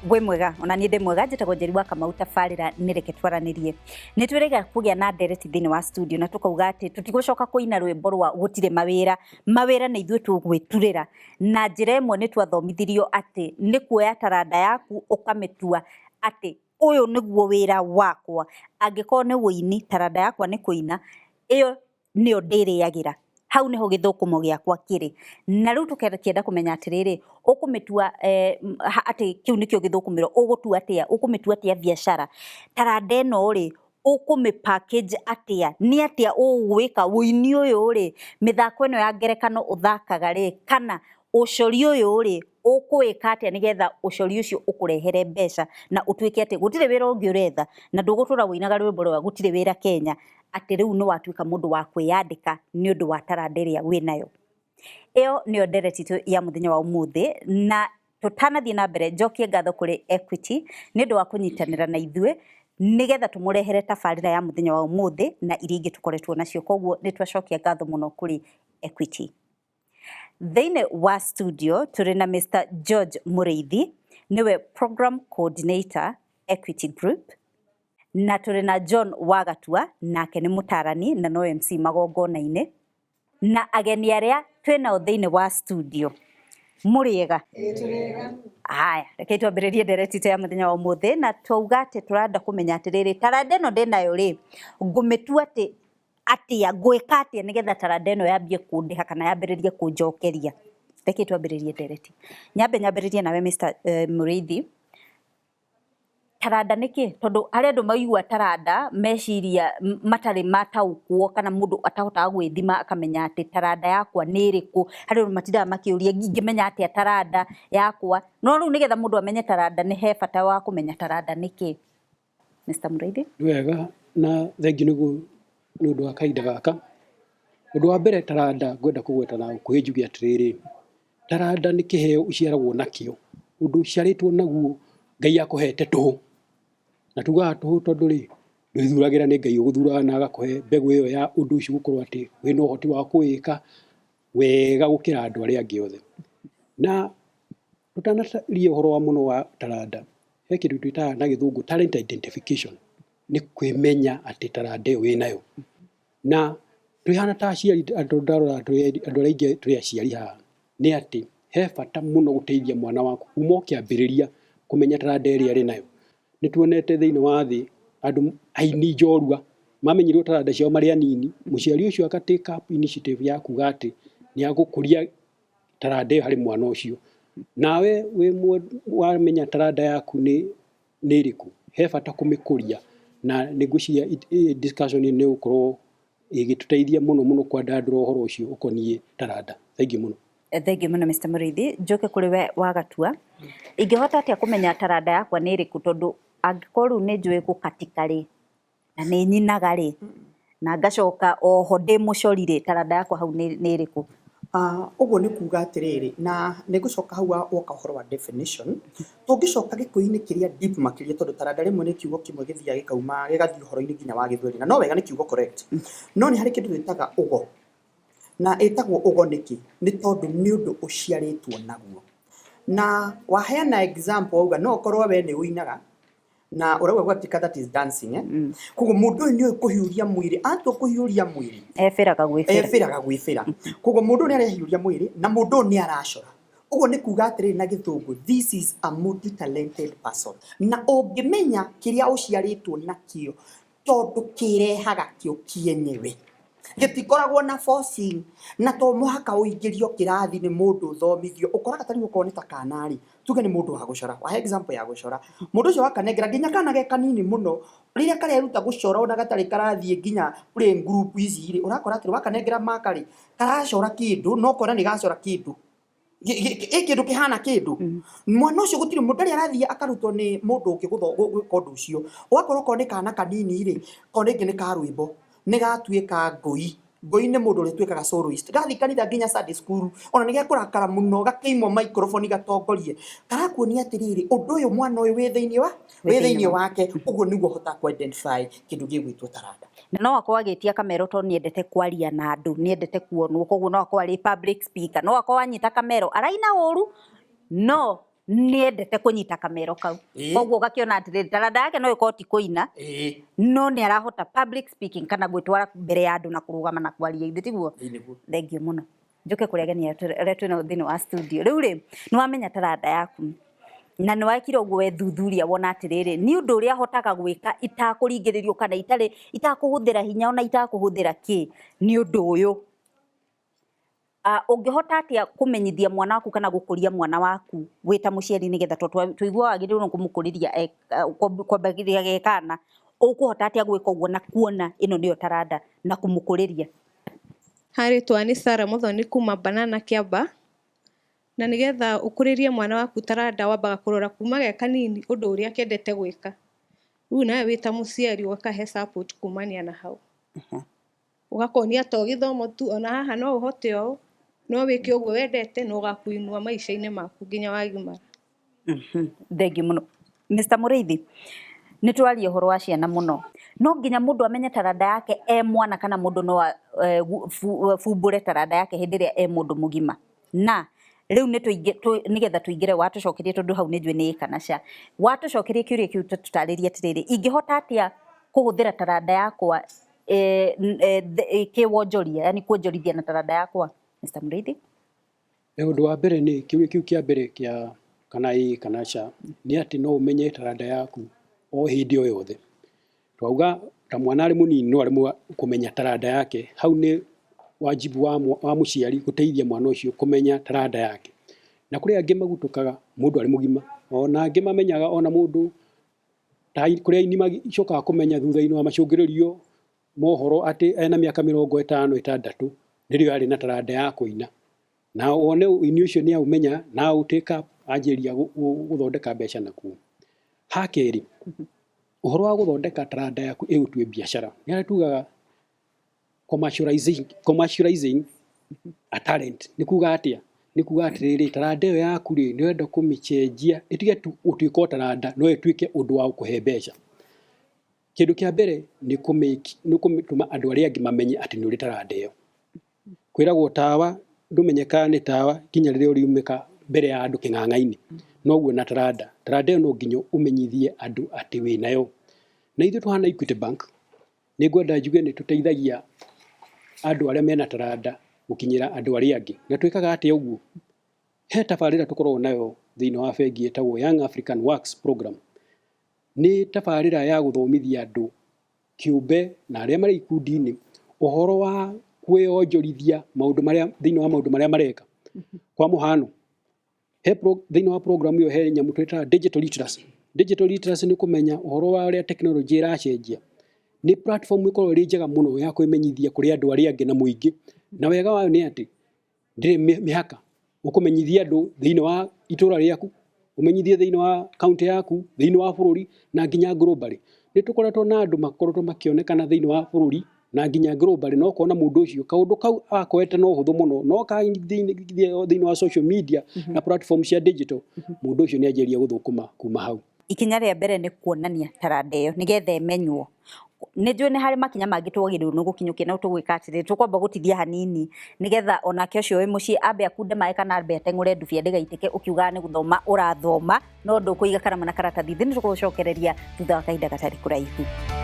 Wĩ mwega? Ona niĩ ndĩ mwega. Njĩtagwo Njeri wa Kamau. Tabarĩra nĩ Reke Twaranĩrie. Nĩ twĩrĩga kũgĩa na ndereti thĩinĩ wa studio na tũkauga atĩ tũtigũcoka kũina rwĩmbo rwa gũtirĩ mawĩra. Mawĩra nĩ ithuĩ tũgwĩturĩra. Na njĩra ĩmwe nĩ twathomithirio atĩ nĩ kuoya taranda yaku ũkamĩtua atĩ ũyũ nĩguo wĩra wakwa. Angĩkorwo nĩ wũini, taranda yakwa nĩ kũina, ĩyo nĩyo ndĩrĩagĩra. Hau nĩho gĩthũkũmo gĩakwa kĩrĩ. Na rĩu tũkĩenda kũmenya atĩrĩrĩ, ũkũmĩtua atĩ kĩu nĩkĩo gĩthũkũmĩro, ũgũtua atĩa, ũkũmĩtua atĩa biacara? Taranda ĩno rĩ, ũkũmĩ package atĩa? Nĩ atĩa ũgwĩka? Wũini ũyũ rĩ, mĩthako ĩno ya ngerekano ũthakaga rĩ, kana ũcori ũyũ rĩ, ũkũwĩka atĩa nĩgetha ũcori ũcio ũkũrehere mbeca na ũtuĩke atĩ gũtirĩ wĩra ũngĩ ũretha na ndũgũtũra wũinaga rwĩmbo rwa gũtirĩ wĩra Kenya, atĩ rĩu nĩ watuĩka mũndũ wa kwĩyandĩka nĩ ũndũ wa taranda ĩrĩa wĩnayo. Ĩyo nĩyo ndereti itũ ya mũthenya wa ũmũthĩ, na tũtanathiĩ na mbere njokie ngatho kũrĩ Equity nĩ ũndũ wa kũnyitanĩra na ithuĩ nĩgetha tũmũrehere tabarĩra ya mũthenya wa ũmũthĩ na iria ingĩ tũkoretwo nacio. Koguo nĩ twacokia ngatho mũno kũrĩ Equity. Thĩinĩ wa studio tũrĩ na Mr George Mũrĩithi, nĩwe program coordinator, Equity Group, na tũrĩ na John Wagatua, nake nĩ mũtarani na no MC magongona-inĩ, na ageni arĩa twĩnao thĩinĩ wa studio. Mũrĩega? Haya, reke twambĩrĩrie ndereti itũ ya mũthenya wa ũmũthĩ, na twauga atĩ tũrenda kũmenya atĩrĩrĩ, taranda ĩno ndĩnayo rĩ, ngũmĩtua atĩ atĩa, ngwĩka atĩa nĩgetha taranda ĩno yambie kũndĩha kana yambĩrĩrie kũnjokeria? Reke twambĩrĩrie ndereti. Nyambe nyambĩrĩrie nawe Mr Mũrĩithi. Taranda nĩ kĩ? Tondũ harĩ andũ maigua taranda meciria matarĩ mataũkwo kana mũndũ atahotaga gwĩthima akamenya atĩ taranda yakwa nĩ ĩrĩkũ. Harĩ andũ matindaga makĩũria ingĩmenya atĩa taranda yakwa? No rĩu nĩgetha mũndũ amenye taranda nĩ he bata wa kũmenya taranda nĩ kĩ. Mr Mũrĩithi? Nĩ wega na thengiũ nĩ ũndũ wa kahinda gaka. Ũndũ wa mbere taranda ngwenda kũgweta na ũkuhĩ njuge atĩrĩrĩ, taranda nĩ kĩheo ũciaragwo nakĩo, ũndũ ũciarĩtwo naguo Ngai akũhete tũhũ. Na tugaga tũhũ tondũ rĩ, ndwĩthuragĩra nĩ Ngai ũgũthuraga na agakũhe mbegũ ĩyo ya ũndũ ũcio gũkorwo atĩ wĩna ũhoti wa kũwĩka wega gũkĩra andũ arĩa angĩ othe. Na tũtanaria ũhoro wa mũno wa taranda, he kĩndũ twĩtaga na gĩthũngũ talent identification, nĩ kwĩmenya atĩ taranda ĩyo wĩnayo. Na twĩhana ta aciari andũ ndarora andũ arĩa aingĩ twĩ aciari haha, nĩ atĩ he bata mũno gũteithia mwana waku kuma o kĩambĩrĩria kũmenya taranda ĩrĩa arĩ nayo. Nĩ tuonete thĩinĩ wa thĩ andũ aini njorua mamenyirwo taranda ciao marĩ anini, mũciari ũcio aka take up initiative ya kuga atĩ nĩ agũkũria taranda ĩyo harĩ mwana ũcio. Nawe wĩ wamenya taranda yaku nĩ nĩ ĩrĩkũ, he bata kũmĩkũria na nĩ ngwĩciria discussion nĩ ĩgũkorwo ĩgĩtũteithia mũno mũno kwandandũra ũhoro ũcio ũkoniĩ taranda. Thengiũ mũno. Thengiũ mũno Mr Mũrĩithi. Njũke kũrĩ we Wagatua. Ingĩhota atĩa kũmenya taranda yakwa nĩ ĩrĩkũ tondũ angĩkorwo rĩu nĩ njũĩ gũkatika rĩ, na nĩ nyinaga rĩ, na ngacoka oho ndĩ mũcori rĩ, taranda yakwa hau nĩ ĩrĩkũ? Ũguo nĩ kuga atĩrĩrĩ, na nĩ ngũcoka hau woka ũhoro wa definition, tũngĩcoka gĩkũyũ-inĩ kĩrĩa deep makĩria tondũ taranda rĩmwe nĩ kiugo kĩmwe gĩthiaga gĩkauma gĩgathiĩ ũhoro-inĩ nginya wa gĩthweri, na no wega nĩ kiugo correct, no nĩ harĩ kĩndũ twĩtaga ũgo, na ĩtagwo ũgo nĩkĩ? Nĩ tondũ nĩ ũndũ ũciarĩtwo naguo. Na waheana example wauga no ũkorwo we nĩ ũinaga, na ũrauga gwatika that is dancing, eh? Koguo mũndũ ũyũ nĩoĩ kũhiũria mwĩrĩ, atua kũhiũria mwĩrĩ ebĩraga gwĩbĩra. Ebĩraga gwĩbĩra. Koguo mũndũ ũyũ nĩ arehiũria mwĩrĩ na mũndũ ũyũ nĩ aracora. Ũguo nĩ kuga atĩrĩrĩ na gĩthũngũ, this is a multi talented person. Na ũngĩmenya kĩrĩa ũciarĩtwo nakĩo, tondũ kĩrehaga kĩo kĩenyewe, gĩtikoragwo na forcing, na to mũhaka ũingĩrio kĩrathi nĩ mũndũ ũthomithio. Ũkoraga ta rĩu okorwo nĩ ta kana rĩ, tuge nĩ mũndũ wa gũcora, wahe example ya gũcora, mũndũ ũcio wakanengera nginya kana ge kanini mũno, rĩrĩa kareruta gũcora ona gatarĩ karathiĩ nginya play group ici rĩ, ũrakora atĩrĩ, wakanengera maka rĩ, karacora kĩndũ, no ũkona nĩ gacora kĩndũ ĩ kĩndũ kĩhana kĩndũ. Mwana ũcio gũtirĩ mũndũ ndarĩ arathiĩ akarutwo nĩ mũndũ ũngĩ gwĩka ũndũ ũcio. Ũgakora okorwo nĩ kana kanini rĩ, okorwo rĩngĩ nĩ ka rwĩmbo, nĩ gatuĩka ngũi. Ngũi nĩ mũndũ ũrĩa ũtuĩkaga soloist. Gathiĩ kanitha nginya Sunday school, ona nĩ gekũrakara mũno gakĩimwo microphone gatongorie. Karakuonia atĩrĩrĩ, ũndũ ũyũ mwana ũyũ wĩ thĩinĩ wa wĩ thĩinĩ wake. Ũguo nĩguo ũhotaga kũ identify kĩndũ gĩgwĩtwo taranda. Na no akorwo agĩtia kamero tondũ nĩendete kwaria na andũ, nĩendete kuonwo, koguo no akorwo arĩ public speaker, no akorwo anyita kamero araina ũru, no. Nĩ endete kũnyita kamero kau. Koguo ũgakĩona atĩrĩrĩ, taranda yake no ĩkorwo ti kũina, no nĩ arahota public speaking kana gwĩtwara mbere ya andũ na kũrũgama na kwaria, ithe tiguo? Ĩĩ, nĩguo. Thengiũ mũno. Njũke kũrĩ ageni arĩa twĩnao thĩinĩ wa studio. Rĩu rĩ, nĩ wamenya taranda yaku na nĩ wekire ũguo wethuthuria, wona atĩrĩrĩ, nĩ ũndũ ũrĩa hotaga gwĩka itakũringĩrĩrio kana itarĩ itakũhũthĩra hinya ona itakũhũthĩra kĩ, nĩ ũndũ ũyũ. Ũngĩhota atĩa kũmenyithia mwana waku kana gũkũria mwana waku wĩ ta mũciari, nĩgetha tondũ tũiguaga wagĩrĩirwo nĩ kũmũkũrĩria kwambagĩrĩria ge kana, ũkũhota atĩa gwĩka ũguo na kuona ĩno nĩyo taranda na kũmũkũrĩria? Harĩtwa nĩ Sarah Muthoni kuma Banana Kĩamba. Na nĩgetha ũkũrĩrie mwana waku taranda, wambaga kũrora kuma ge kanini ũndũ ũrĩa kendete gwĩka. Rĩu nawe wĩ ta mũciari ũgakahe support kumania na hau. Ũgakonia to gĩthomo tu, ona haha no ũhote ũũ, no wĩke ũguo wendete na ũgakuinua maica-inĩ maku nginya wagimara. Thengiũ mũno. Mr. Mũrĩithi, nĩ twaria ũhoro wa ciana mũno. No nginya mũndũ amenye taranda yake e mwana, kana mũndũ no abumbũre taranda yake hĩndĩ ĩrĩa e mũndũ mũgima? Na rĩu nĩ nĩgetha tũingĩre watũcokerie, tondũ hau nĩ njũĩ nĩ ĩ kana ca. Watũcokerie kĩũria kĩu, tũtarĩrie atĩrĩrĩ, ingĩhota atĩa kũhũthĩra taranda yakwa kĩwonjoria, yani kuonjorithia na taranda yakwa? Mr. Mũrĩithi? Ũndũ wa mbere nĩ kĩũria kĩu kĩa mbere kĩa kana ĩ kana ca, nĩ atĩ no ũmenye taranda yaku o hĩndĩ o yothe. Twauga ta mwana arĩ mũnini no aremwo kũmenya taranda yake, hau nĩ wajibu wa mũciari gũteithia mwana ũcio kũmenya taranda yake. Na kũrĩ angĩ magutũkaga mũndũ arĩ mũgima, ona angĩ mamenyaga ona mũndũ ta kũrĩ aini macokaga kũmenya thutha-inĩ wa macũngĩrĩrio mohoro atĩ ena mĩaka 56 nĩrĩo arĩ na taranda ya kũina. Na wone ũini ũcio nĩ aũmenya na aũ take up, anjĩrĩria gũthondeka mbeca nakuo. Ha kerĩ, ũhoro wa gũthondeka taranda yaku ĩgũtue biacara, nĩ harĩa tugaga commercializing a talent. Nĩ kuga atĩa? Nĩ kuga atĩrĩrĩ, taranda ĩyo yaku rĩ, nĩ ũrenda kũmĩcenjia ĩtige tu gũtuĩka o taranda, no ĩtuĩke ũndũ wa gũkũhe mbeca. Kĩndũ kĩa mbere nĩ kũtũma andũ arĩa angĩ mamenye atĩ nĩ ũrĩ taranda ĩyo. Kwĩragwo tawa ndũmenyekaga nĩ tawa nginya rĩrĩa ũriumĩka mbere ya andũ kĩng'ang'a-inĩ. Noguo na taranda. Taranda ĩyo no nginya ũmenyithie andũ atĩ wĩnayo. Na ithuĩ tũhana Equity Bank, nĩ ngwenda njuge nĩ tũteithagia andũ arĩa mena taranda gũkinyĩra andũ arĩa angĩ. Na twĩkaga atĩa ũguo? He tabarĩra tũkoragwo nayo thĩinĩ wa bengi ĩtagwo Young African Works Program. Nĩ tabarĩra ya gũthomithia andũ kĩũmbe na arĩa marĩ ikundi-inĩ ũhoro wa kwĩonjorithia maũndũ marĩa thĩinĩ wa maũndũ marĩa mareka. Kwa mũhano, he thĩinĩ wa program ĩyo he nyamũ twĩtaga digital literacy. Digital literacy nĩ kũmenya ũhoro wa ũrĩa technology ĩracenjia. Nĩ platform ĩkoragwo ĩrĩ njega mũno ya kwĩmenyithia kũrĩ andũ arĩa angĩ na mũingĩ. Na wega wayo nĩ atĩ ndĩrĩ mĩhaka. Ũkũmenyithia andũ thĩinĩ wa itũra rĩaku, ũmenyithie thĩinĩ wa kaunti yaku, thĩinĩ wa bũrũri na nginya globally. Nĩ tũkoretwo na andũ makoretwo makĩonekana thĩinĩ wa bũrũri na nginya globally, na ũkona mũndũ ũcio kaũndũ kau akoete na ũhũthũ mũno, no thĩinĩ wa social media na platform cia digital, mũndũ ũcio nĩ anjĩrĩria gũthũkũma kuma hau. Ikinya rĩa mbere nĩ kuonania taranda ĩyo nĩgetha ĩmenywo. Nĩ njũĩ nĩ harĩ makinya mangĩ twagĩrĩirwo nĩ gũkinyũkia, no tũgwĩka atĩrĩrĩ, tũkwamba gũtithia hanini nĩgetha onake ũcio wĩ mũciĩ ambe akunde maĩ kana ambe ateng'ũre ndubia ndĩgaitĩke ũkiugaga nĩ gũthoma ũrathoma no ndũkũiga karamu na karatathi. Thĩ nĩ tũgũcokereria thutha wa kahinda gatarĩ kũraihu.